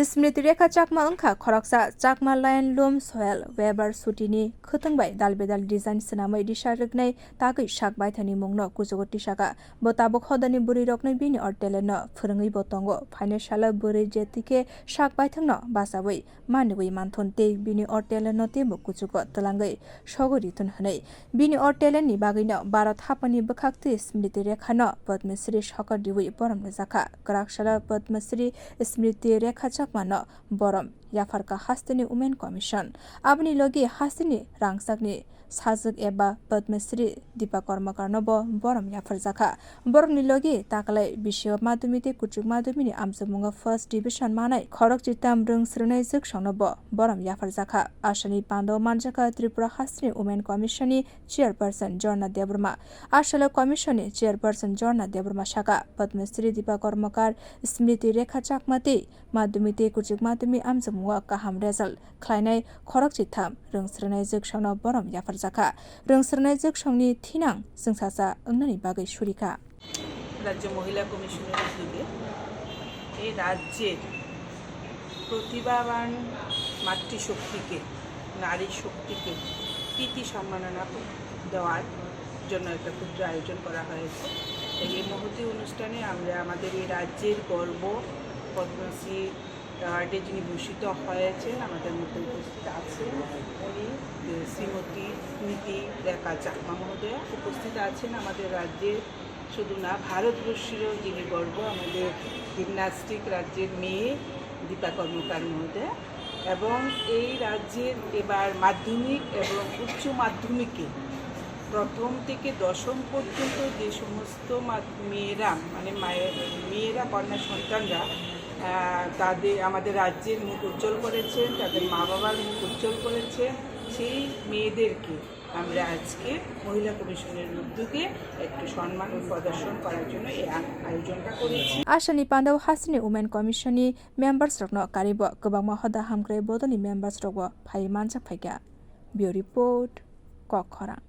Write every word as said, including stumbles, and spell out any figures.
Smriti Rekha Chakma wngkha khoroksa Chakma Lion Loom Soil Weaver Sutini khwtwng bai dal bedal design swnamwi risa rwknai tagwi sak baithani mungno kuchugo tisaka. Bo tabuk hodani bwrwi rokno bini o talent no phwrwngwi bo tongo. Phainai salo bwrwi jetikhe sak baithangno bachawi manwi manthon tei bini o talent no teibo kuchugo twlangwi sogwi rithun hwnwi. Bini o talent ni bagwino Bharat haphani bwkhaktwi Smriti Rekha no Padma Shri sokar riwi borom rwjakha. Kwrak salo Padma Shri Smriti Rekha Chakma no borom yapharkha hasteni Women Commission. Aboni logi hasteni rangchakni sajwk eba Padma Shri Deepa Karmakar no bo borom yapharjakha. Borokni logi taklai bisio madhyamik tei kuchuk madhyamik ni amchukmungo first division manai khorok chitam rwng srwnai jwksongno bo borom yapharjakha. Asani pandao manjakha Tripura hasteni Women Commission ni chairperson Jorna Debbarma. Asalo commission ni chairperson Jorna Debbarma saka, Padma Shri Deepa Karmakar, Smriti Rekha Chakma tei madhyamik tei kuchuk madhyamik amchukmungo kaham result khlainai khorok chitham rwng srwnai jwksongno borom yapharjakha. Rwng srwnai jwksongni thinang chwngsacha wngnani bagwi surikha. রাজ্য মহিলা কমিশনের উদ্যোগে এই রাজ্যের প্রতিভাবান মাতৃশক্তিকে, নারী শক্তিকে প্রীতি সম্মাননা দেওয়ার জন্য একটা ক্ষুদ্র আয়োজন করা হয়েছে। তাই এই মহতী অনুষ্ঠানে আমরা আমাদের এই রাজ্যের গর্ব পদ্মশ্রী অ্যাওয়ার্ডে যিনি ভূষিত হয়েছেন, আমাদের মধ্যে উপস্থিত আছেন উনি, এ, শ্রীমতী স্মৃতি রেখা চাকমা মহোদয়া উপস্থিত আছেন। আমাদের রাজ্যের শুধু না, ভারতবর্ষেরও যিনি গর্ব, আমাদের জিমন্যাস্টিক রাজ্যের মেয়ে দীপা কর্মকার মহোদয়া। এবং এই রাজ্যের এবার মাধ্যমিক এবং উচ্চ মাধ্যমিকে প্রথম থেকে দশম পর্যন্ত যে সমস্ত মা-, মেয়েরা, মানে মায়ের, মেয়েরা, কন্যা সন্তানরা, আহ, তাদের, আমাদের রাজ্যের মুখ উজ্জ্বল করেছেন, তাদের মা বাবার মুখ উজ্জ্বল করেছেন, সেই মেয়েদেরকে আমরা আজকে মহিলা কমিশনের উদ্যোগে একটু সম্মান প্রদর্শন করার জন্য এই আ-, আয়োজনটা করেছি। Asani pandao hasteni Women Commission ni members rokno karibo kwbangma hoda hamkrai bodolni members rokbo phai manjak phaikha. Bureau Report, Kokkhorang.